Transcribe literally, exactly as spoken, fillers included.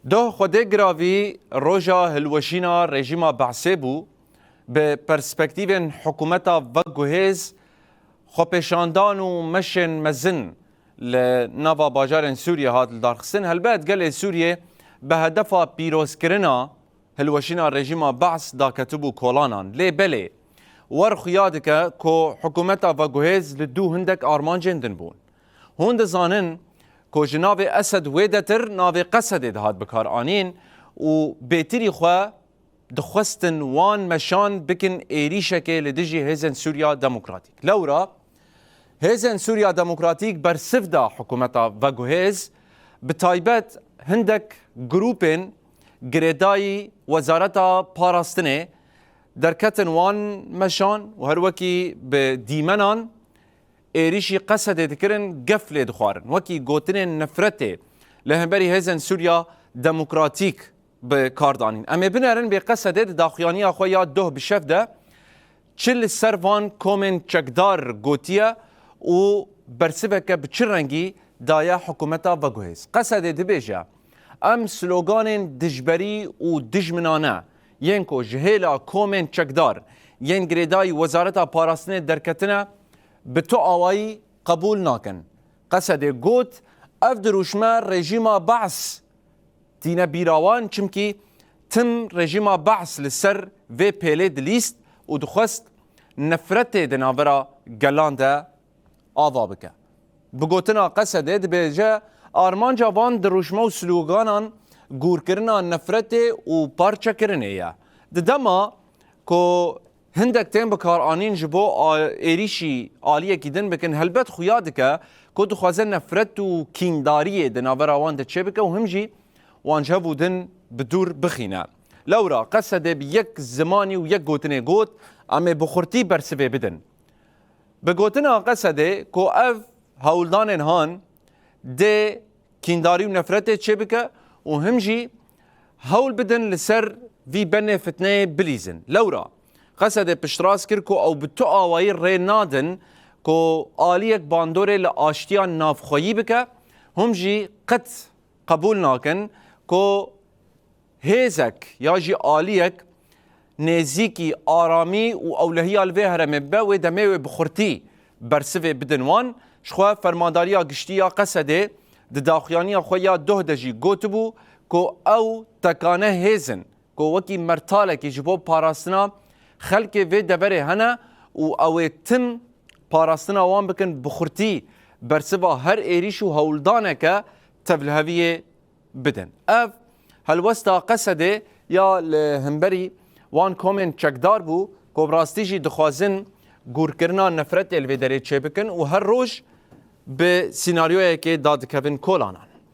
Doh Xwedê Giravî roja hilweşîna rejîma Behsê bû, bi perspektîvên hikûmeta veguhêz, xwepêşandan û meşên mezin li nava bajarên Sûriyê hat lidarxistin. Helbet gelê Sûriyê bi hedefa pîrozkirina hilweşîna rejîma Behs daketibû kolanan. Lê belê, wer xuya dike ku hikûmeta veguhêz li dû hindek armancên din bûn. Hûn dizanin ku ji navê Esed wêdetir navê Qesedê dihat bikar anîn û bêtirî xwe dixwestin wan meşan bikin êrîşekê li dijî Hêzên Sûriya Demokratîk. Lewra Hêzên Sûriya Demokratîk bersiv da hikûmeta veguhêz, bi taybet hindek grûpên girêdayî Wezareta Parastinê derketin wan meşan û her wekî bi dîmenan êrîşî Qesedê dikirin, gef lê dixwarin. Wekî gotinên nefretê li hemberî Hêzên Sûriya Demokratîk bi kar danîn. Em ê binerin bê Qesedê di daxuyaniya xwe ya doh bi şev de çi li ser van komên çekdar gotiye û bersiveke bi çi rengî daye hikûmeta veguhêz. Qesedê dibêje, em sloganên dijberî û dijminane yên ku ji hêla komên çekdar yên girêdayî Wezareta Parastinê derketine bi tu awayî qebûl nakin. Qesedê got, ev dirûşme rejîma Behs tîne bîra wan, çimkî tim rejîma Behs li ser vê pêlê dilîst û dixwest nefretê di navbera gelan de ava bike. Bi gotina Qesedê dibêje, armanca van dirûşme û sloganan gûrkirina nefretê û parçekirinê ye. Di dema ku hindek tên bikaranîn ji bo a-, êrîşî aliyekî din bikin, helbet xuya dike ku dixwaze nefret û kîndariyê di navbera wan de çêbike û him jî wan ji hev û din bi dûr bixîne. Lewra Qesedê bi yek zimanî û yek gotinê got, em ê bi xurtî bersivê bidin. Bi gotina Qesedê ku ev hewldanên han dê kîndarî û nefretê çêbike û him jî hewl bidin li ser vî benê fitneyê bilîzin. Lewra Qesedê piştrast kir ku ew bi tu awayî rê nadin ku aliyek bandorê li aştiya navxweyî bike, hûn jî qet qebûl nakin ku hêzek ya jî aliyek nêzîkî aramî û ewlehiya li vê herêmê bibe, wê demê wê bi xurtî bersivê bidin wan. Ji xwe Fermandariya Giştî ya Qesedê di daxuyaniya xwe ya doh de jî gotibû ku ew tekane hêz in ku wekî mertalekî ji bo parastina xelkê vê deverê hene û ew ê tim parastina wan bikin, bi xurtî bersiva her êrîş û hewldaneke tevliheviyê bidin. Ev helwesta Qesedê ya li hemberî wan komên çekdar bû ku bi rastî jî dixwazin gûrkirina nefretê li vê derê çêbikin û her roj bi sînaryoyekê dadikevin kolanan.